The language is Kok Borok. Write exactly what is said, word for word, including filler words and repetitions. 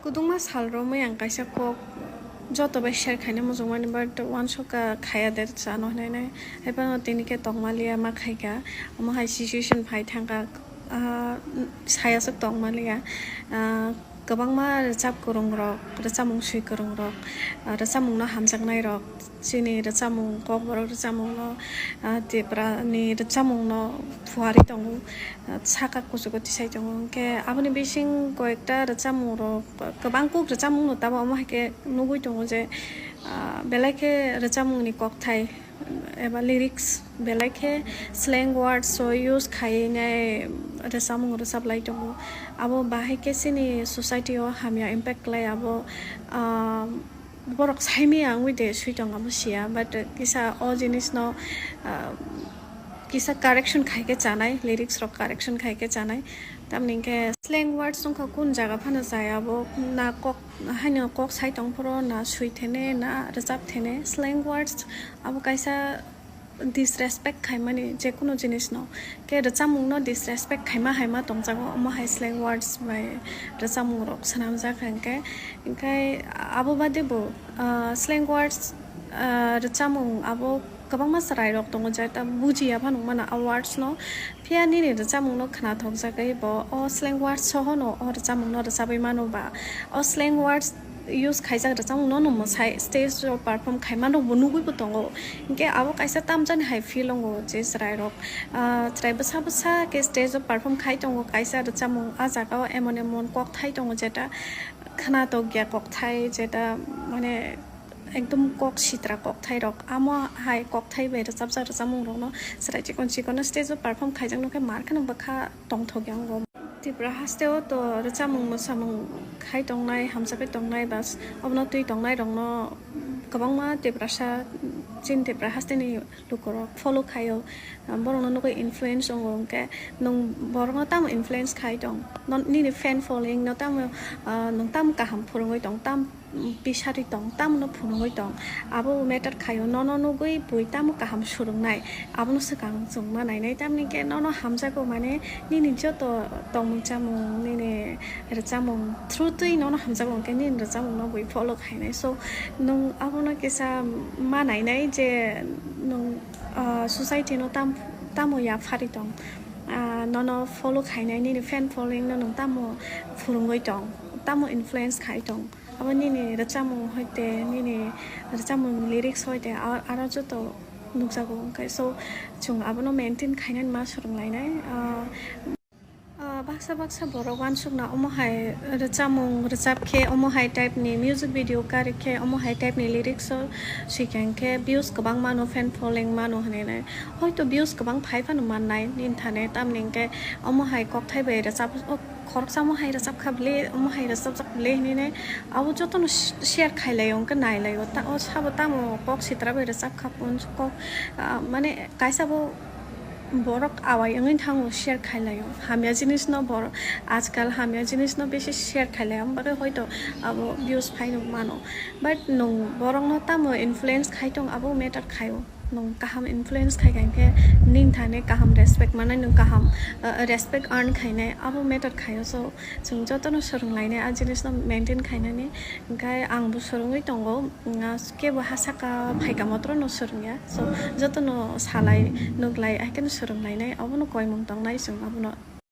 Kwdwngma sal romwi ang kaisa kok joto bai share khaina muchungmani, but uansukha khaya de chano hinwi nai. Haiphano tini khe tongmaliya ma khaikha, omo hai situation phai thangkha, ah, sayaswk tongmaliya. Ah, kwbangma rwchap kwrwngrok, rwchapmung swi kwrwngrok, ah, rwchapmungno hamjaknairok, chini rwchapmung, kokborok rwchapmungno, ah, Tiprani rwchapmungno phuarwi tongo, ah, saka kuchugo tisai tongo. Hinkhe aboni bising koyekta rwchapmungrok, kwbang kuk rwchapmungno tamo omo hai khe nugwi tongo je, ah, belai khe rwchapmungni kokthai eba lyrics belai khe slang words o use khainai rwchapmung rwchaplai tongo. Abo bahai khe chini society o hamya impact khlai abo, ah, borok saimaya wngwi de swi tong abo siya, but kisa o jinisno, ah, kisa correction khai khe chanai, lyrics rok correction khai khe chanai. Tamni hinkhe slang words wngkha kun jaga phano chaya abo, na kok haino kok sai tong phoro, na swi thene, na rwchap thene. Slang words abo kaisa disrespect khaimani je kuno jinisno. Khe rwchapmungno disrespect khaima haima tongjago, omo hai slang words bai rwchapmungrok swnamjak hinkhe. Hinkhe abo bade bo, ah, slang words, ah, rwchapmung abo kwbangma chwrairok tongo, jeta bujiya phano wngmano a words no. Phiya nini rwchapmungno khnathokjagwi bo o slang words sohono o rwchapmungno rwchabwi mano ba o slang words use khaijak rwchapmungno no mwsai stage o perform khaima rokbo nugwibo tongo. Hinkhe abo kaisa tamjani hai feel wngo je chwrairok, ah, chwrai bwsa bwsa khe stage o perform khai tongo kaisa rwchapmung, ah jagao emon emon kokthai tongo jeta khnathokya kokthai, jeta mane ekdom kok sitra kokthairok. Amo hai kokthai bai rwchapjak rwchapmungrokno chwrai chikon chikon no stage o perform khaijak nokhe mar kheno bwkha tongthokya wngo. Tripura hasteo to rwchapmung mwsamung khai tongnai, hamjakgwi tongnai, bas obono twi tongnairokno kwbangma Tiprasa, chini Tripura hasteni lukurok follow khaio. Borokno nugwi influence wngo, hinkhe nwng borokno tamo influence khai tong? Nini fan following no tamo, ah, nwng tamo kaham phwrwngwi tong, tam pisari tong, tamno phunugwi tong, abo matter khaio. Nono nugwi bui tamo kaham swrwngnai, abono swkang chwng ma nainai. Tamni khe nono hamjago, mane nini joto tongmung chamung, nini rwchapmung through twi nono hamjago, hinkhe nini rwchapmungno bui follow khainai. So, nwng abono kisa ma nainai je nwng, ah, society no tam-, tamo yaphari tong, ah, nono follow khainai, nini fan following no nwng tamo phwrwngwi tong, tamo influence khai tong. Abo nini rwchapmung hoite, nini rwchapmung lyrics hoite, a-, aro joto nukjago. Hinkhe so, chwng abono maintain khainani ma swrwnglainai. Ah, ah, baksa baksa borok uansukna omo hai rwchapmung rwchap khe, omo hai type ni music video kari khe, omo hai type ni lyrics o swikha hinkhe views kwbang mano, fan following mano hinwi nai. Hoito views kwbang phai phano mannai nini thani, tamni hinkhe omo hai kokthai bai rwchap, o khoroksa omo hai rwchap kha bwle, omo hai rwchapjak bwle hinwi nai. Abo jotono sh-, share khai laio, hinkhe nai laio. Ta-, o sabo tamo kok sitra bai rwchap kha, kok, ah, mane kaisa bo borok awai wngwi thango share khai laio. Hamya jinisno borok ajkal hamya jinisno bisi share khai lai, amo bagwi hoito abo views phaino mano. But nwng borokno tamo influence khai tong, abo matter khaio. Nwng kaham influence khai kha hinkhe nini thani kaham respect manai, nwng kaham, uh, respect earn khainai, abo matter khaio. So, chwng jotono swrwnglainai a jinisno maintain khainani. Hinkhe angbo swrwngwi tongo, mm, kebo ha saka phaikha motrono swrwngya. So, jotono salai, nuklai, haikhe no swrwnglainai, abono koimung tongnai chwng abono.